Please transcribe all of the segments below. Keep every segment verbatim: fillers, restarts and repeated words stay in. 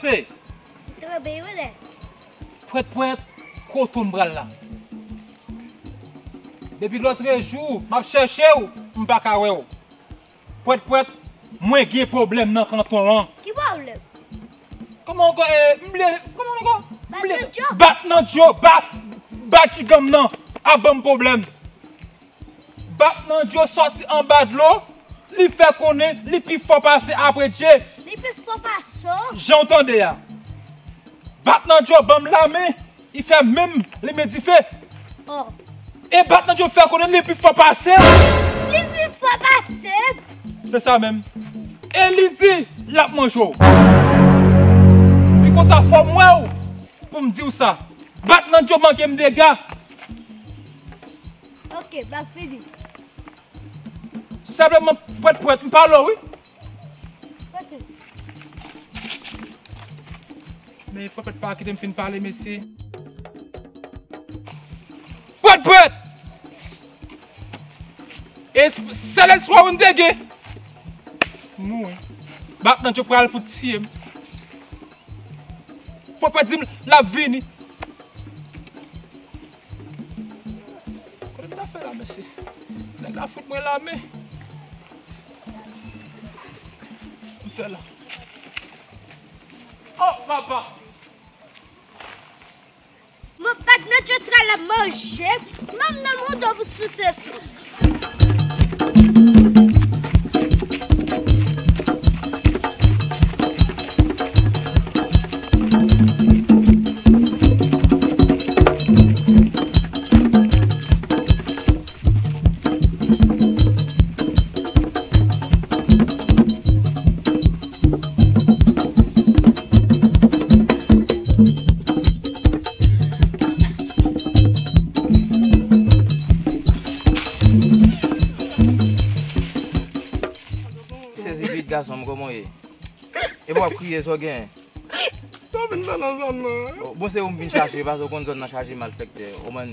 Se. Trè byen, wi, lè. Pwèt pwèt, kote w m pral la? Depi lòtrejou, m ap chèche w, m pa ka wè w. Pwèt pwèt, mwen gen pwoblèm nan kanton an. Ki pwoblèm? Kòman ankò, eh, m bliye, kòman ankò? M bliye. Bat nan dyo. Bat nan dyo, ba, ba djiganm nan ap ban m pwoblèm. Bat nan dyo sòti anba dlo, li fè konnen li pi fò pase apre Dye. Li pi fò pase w. Jan w tande a. Bat nan dyo ban m lame, li fè menm limen dife. Oh. E bat nan dyo fè konnen li pi fò pase w. Li pi fò pase m. Se sa menm. E li di, l ap manje w. Di konsa fò m wè w pou m di w sa. Bat nan dyo manke m dega. Ok, m ap fini. Senpleman pwèt pwèt, m pale w, wi. Ok. Men pwèt pwèt pa kite m fin pale, mesye. Pwèt pwèt! Es-, sèl espwa w m te gen. Mouri. Bat nan dyo pral fout tiye m. Pwèt pwèt di m l ap vini. Kote m ta fè la, mesye? Nèg la fout mwen lame. M fè la. Oh, papa! Mwen pa t nan tchotchra la manje, m ap nan moudo pou souse sou. Sezi vit, gason m, kòman w ye? Epi w ap kriye, sa w genyen? Sa w vin fè nan zòn nan? Bon, se ou m vin chache, paske w konn zòn nan chaje malfektè. Ou konprann?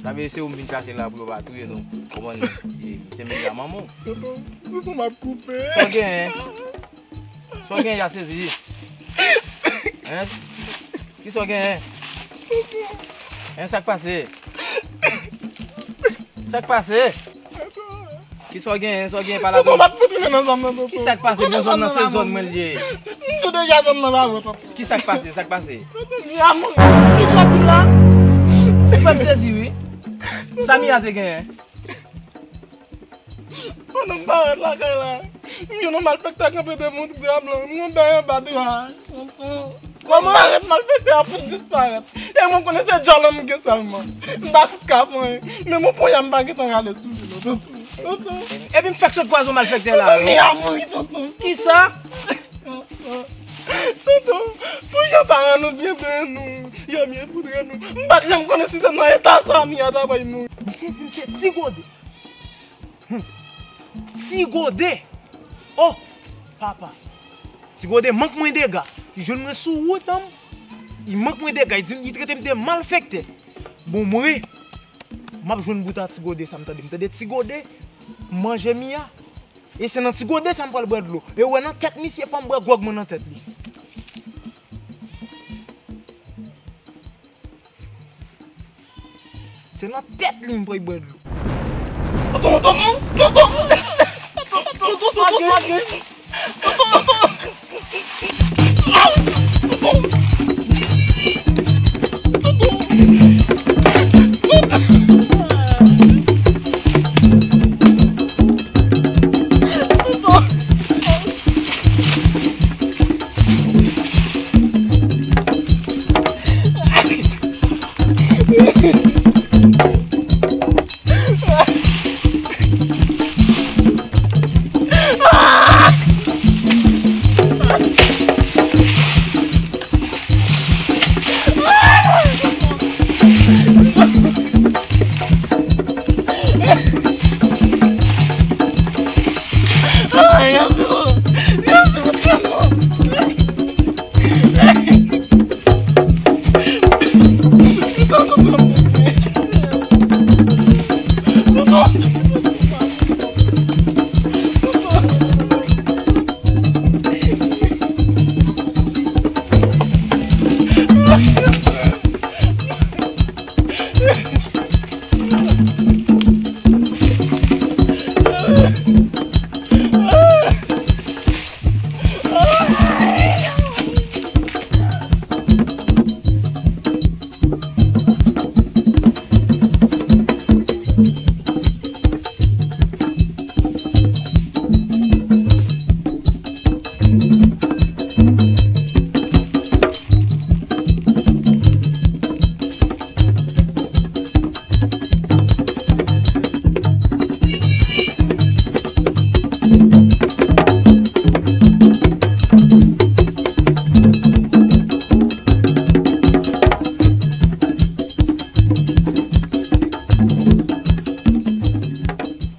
Sa vle di se ou m vin chache la pou yo pa touye nou. Ou konprann? E, se menm jan manman w. Tonton, si pou m ap koupe. Sa w genyen? Sa w genyen, y a sezi? Hein? Kisa w genyen? Hein, sa k pase? Sa k pase? Kisa w genyen? Sa w genyen pa la? Tonton, m ap retounen nan zòn nan, tonton. Kisa k pase? Bon, zòn nan se zòn mwen l ye. M tou deja zòn nan pa bon, tonton. Kisa k pase? Sa k pase? Tonton, Mia mouri. Kisa w di m la? Ou fè m sezi, wi. Sa Mia te genyen? Pandan m parèt lakay la, m jwenn yon malfektè kanpe devan yon trè blan. M gon bèy anba dra a. Kòman? M parèt, malfektè a fout disparèt. E mwen konnen se djòl an m gen sèlman. M pa fout ka fè anyen. Menm yon ponya m pa gentan rale sou li non, tonton. Tonton. Epi m fèk sot kwaze yon malfektè la, wi. Tonton, Mia mouri, tonton. Kisa? Tonton, pou yo paran nou byen benyen nou, yo byen foudre nou. M pa t janm konnen si te nan eta sa Mia ta pral mouri. Misye di m se Ti Gode. Hmm. Ti Gode! Oh! Papa! Ti Gode mank mwen dega. Li jwenn mwen sou wout an. Li mank mwen dega. Li di m, li trete m de malfektè. Bon, mwen, m ap jwenn bout a Ti Gode sa m tande. M tande Ti Gode manje Mia. E se nan Ti Gode sa m pral bwè dlo. E w wè nan tèt misye, fò m bwè gwòg mwen nan tèt li. Se nan tèt li m pral bwè dlo. Tonton, tonton, tonton, tonton, tonton, tonton, tonton, tonton.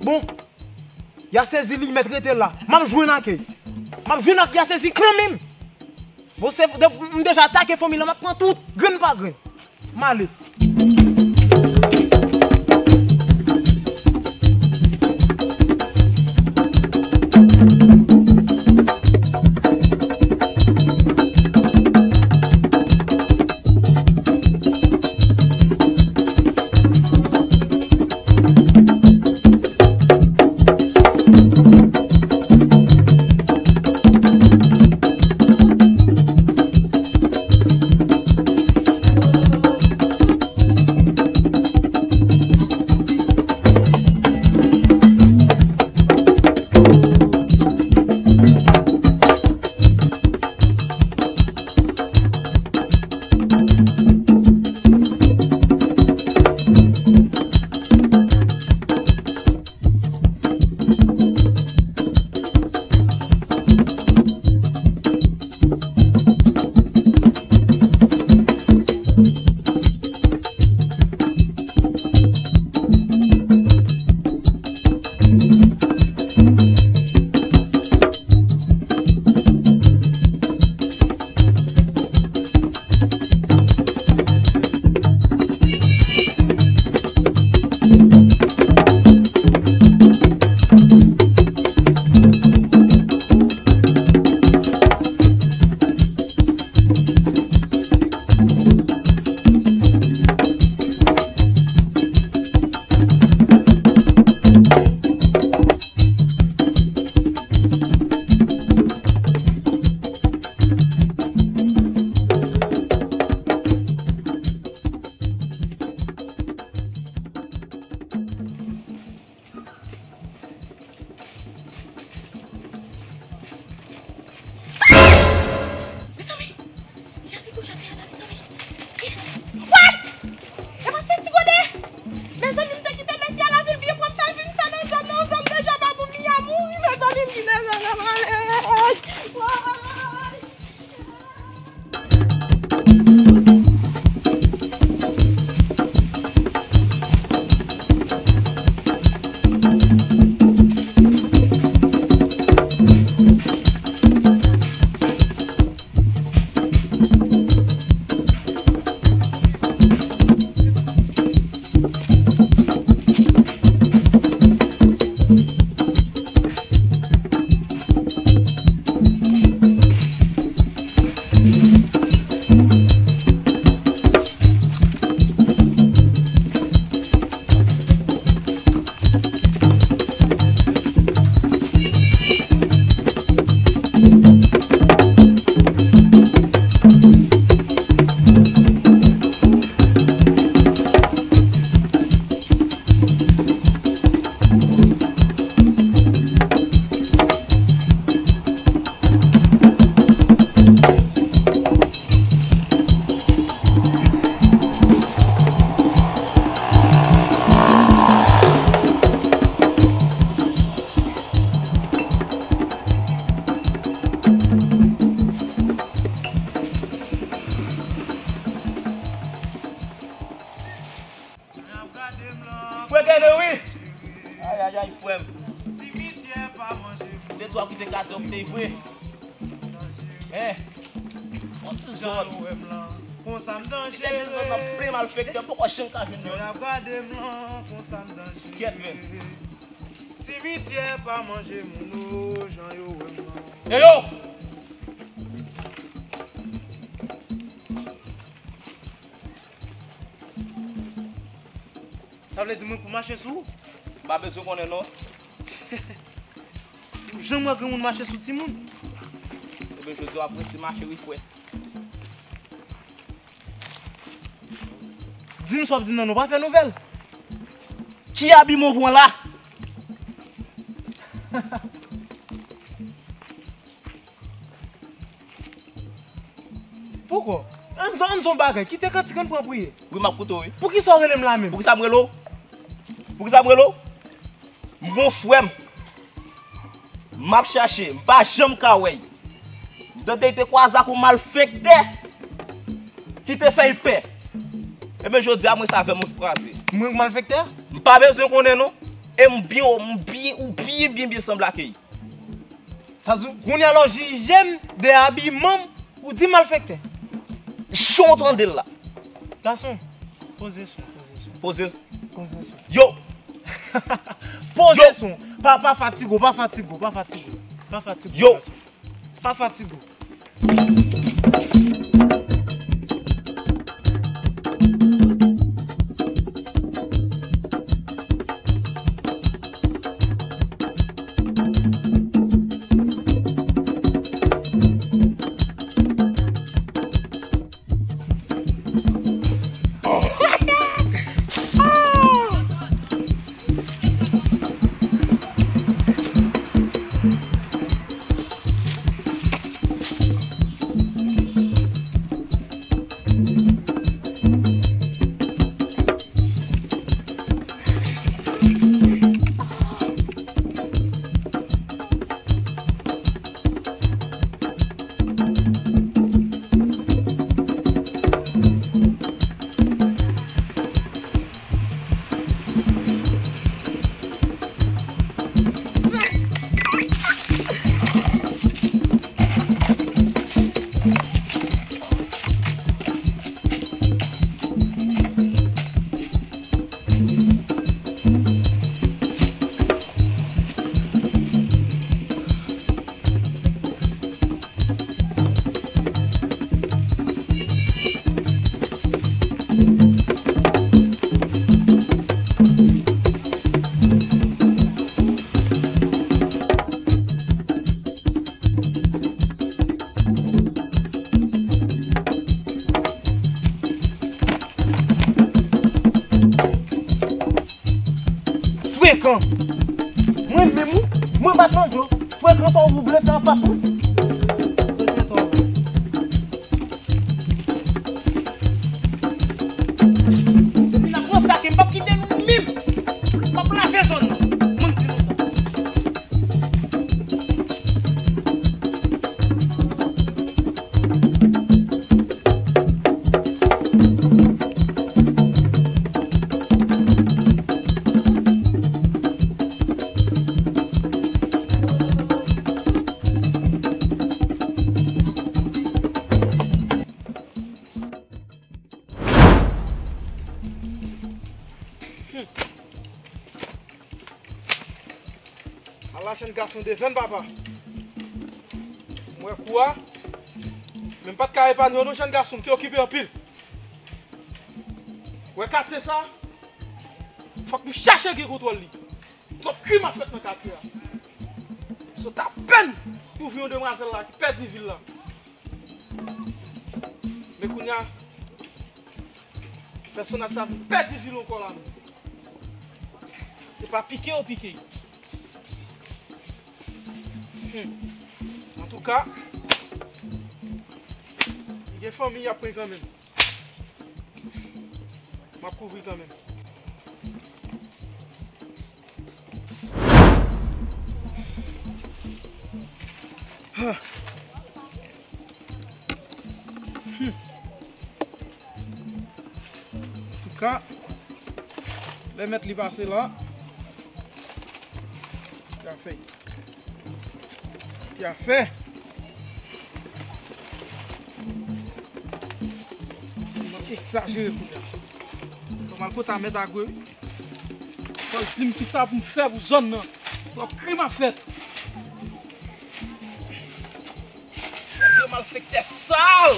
Bon, y a sezi li mèt rete la. M ap jwenn ak li. M ap jwenn ak y a sezi kanmenm. Bon, se, de, m deja atake fanmi la, m ap pran tout, grenn pa grenn. M ale. Mezanmi, kiyès ki kouche atè a la, mezanmi? Kiyès? Woy! E pa se Ti Gode? Mezanmi, m te kite mesye a lavil byen pwòp, sa l vin fè nan zòn nan, yon zòn deja pa pou mi a mouri, mezanmi, m kite zòn nan, m ale. Woy! Frè Kène, wi. Ay, ay, ay, frè m. De twa koute katè w kite vre. Hein? On ti zòn. Li te di zòn nan plen malfektè, poko janm ka jwenn yo. Kyèt, men. Simityè pa manje moun, o, jan yo wè m nan. Eyo! Sa vle di moun pou mache sou ou? M pa bezwen konnen non. Janm wè granmoun mache sou timoun. Ebyen, jodi a w ap rete mache wi, frè. Di m sa w ap di m nan, nou pa fè nouvèl. Ki abiman w pran la? Poukò? Ann, ann, ann, yon bagay, kite kantik, ann pran priye. Wi, m ap koute w, wi. Poukisa w rele m la menm? Poukisa m rele w? Poukisa m rele w? M gon frè m. M ap chache, m pa janm ka wè l. M tande l te kwaze ak yon malfektè ki te fè l pè. Ebyen, jodi a, mwen se avè m ou kraze. Mwen malfektè? M pa bezwen konnen non. E m byen, m byen, ou byen, byen, byen sanble ak li. Sa di, kounye a la w jije m de abiman m, ou di malfektè. Jan w tande l la. Gason, poze sou, poze sou. Poze. Poze sou. Yo! Poze sou. Pa, pa fatige w, pa fatige w, pa fatige w. Pa fatige w, yo, gason. Pa fatige w. Frekan. Mwen menm wi, mwen pa tande w. Frekan sa w vle fè anfas mwen. Depi n ap rann sa ke m p ap kite nou menm. M ap lave zòn nan. Mwen di nou sa. Ala jèn gason de venn papa. M wè kou a, men m pa t ka epanyen w non jèn gason, m te okipe anpil. Wè katye sa, fòk m chache gen kontwòl li. Twòp krim ap fèt nan katye a. Sot apèn m ouvri yon demwazèl la ki pèdi vil la. Men kounye a, pèsonaj sa vin pèdi vil ankò la menm. Se pa pike yo pike. Hmm. Antouka, li gen fanmi y ap pran kanmenm. M ap kouvri kanmenm. Antouka, lè mèt li pase la, y a fè. Ti afè. Li egzajere kounye a. Fò m al kote a mèt Agwe wi. Fò l di m kisa pou m fè pou zòn nan. Twòp krim ap fèt. Vye malfektè sal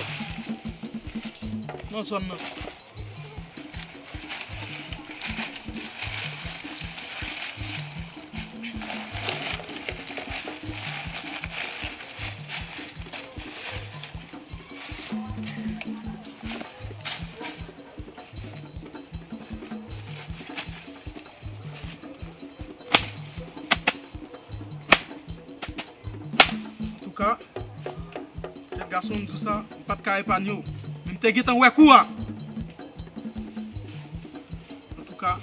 nan zòn nan. Ka, kèk gason m di w sa, m pa t ka epanye w. Men m te gentan wè kou a. Antouka,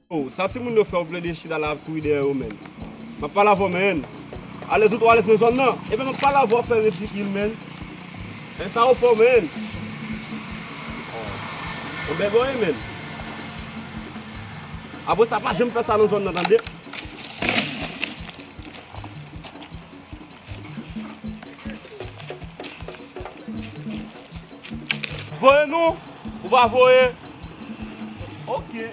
Oh, sa timoun yo fè w plede chita la ap kouri dèyè yo, menn. M ap pale avè w, menn. Alèz ou twò alèz nan zòn nan. Epi m ap pale avè w, w ap fè ridikil, menn. Men sa ou fè w, menn. Yon bègòye, menn. Apre sa, pa janm fè sa nan zòn nan, tande? Voye nou, ou pa voye. Ok.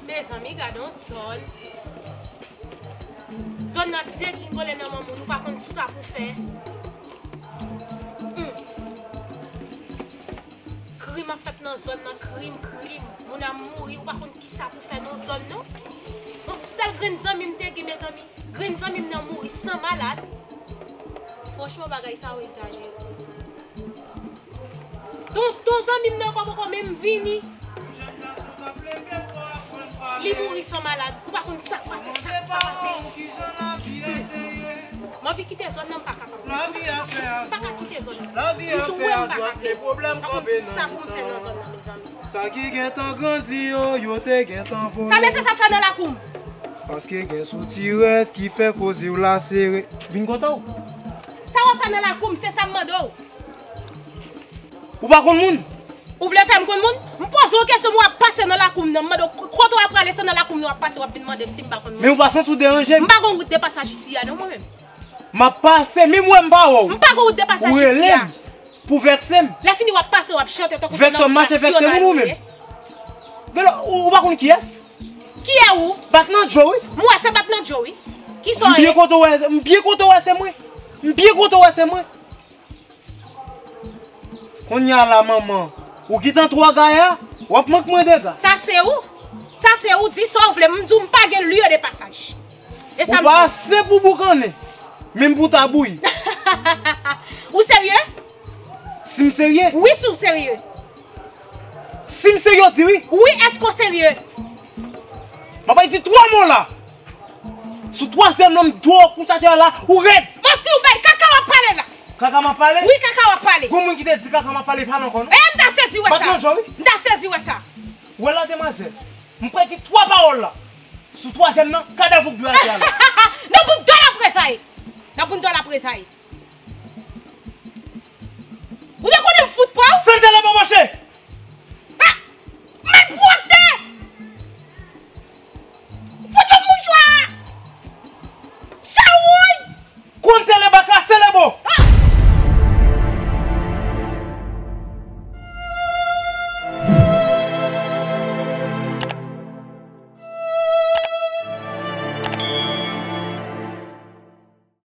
Mezanmi, gade yon zòn. Zòn nan ap degringole nan men moun, ou pa konn sa pou fè. Hmm. Krim ap fèt nan zòn nan, krim, krim. Moun ap mouri, ou pa konn kisa pou fè nan zòn nan. Yon sèl grenn zanmi m te gen, mezanmi. Grenn zanmi m nan mouri san malad. Franchman, bagay sa yo egzajere. Tonton zanmi m nan ankò poko menm vini. Li mouri san malad. Ou pa konn sa k pase, sa k pa pase. M anvi kite zòn nan, m pa kapab. M pa ka kite zòn nan. M tou wè m pa ka. M pa konn sa pou m fè nan zòn nan, mezanmi. Sa ki gentan grandi yo, yo te gentan vole. Sa mesye sa fè nan lakou m? Paske gen soutirès ki fè koze w la sere. Vin kote w. Sa w ap fè nan lakou m, se sa m mande w. Ou pa konn moun? Ou vle fè m konn moun? M poze w kesyon, w ap pase nan lakou m nan, m mande w kote w ap prale, se nan lakou m nan w ap pase, w ap vin mande m si m pa konn moun. Men ou pa santi w deranje? M pa gon wout de pasaj isi a non, mwen menm. M ap pase, menm wè m pa wè w. M pa gon wout de pasaj isi a. Ou rele m pou vèkse m. Lè fini w ap pase, w ap chante tankou se nan yon vèkse moun ou menm. Men ou, ou pa konn kiyès? Kiyès ou? Bat nan djo wi. M wè se bat nan djo wi. Kisa w ye? M byen kontan wè, m byen kontan wè se mwen. M byen kontan wè se mwen. Kounye a la manman, ou gentan twò gaya, w ap mank mwen dega. Sa se ou? Sa se ou, di sa w vle, m di w m pa gen lye de pasaj. E sa m di w. Ou pa ase pou boukannen, menm pou ta bouyi. Ou serye? Si m serye? Wi, si w serye. Si m serye, w di wi. Wi, èske w serye? M ap bay di twa mo la. Sou twazyèm nan, m dwe w kouche atè a la, ou rèd. Manti ou bay, kaka w ap pale la. Kaka m ap pale? Wi, kaka w ap pale. Gon moun ki te di kaka m ap pale, pale ankò non. E, m ta sezi wè sa. Bat nan djo wi. M ta sezi wè sa. Wè la demwazèl, m predi twa pawòl la. Sou twazyèm nan, kadav ou k dwe atè a la. Nan bout dòl ap rezaye. Nan bout dòl ap rezaye.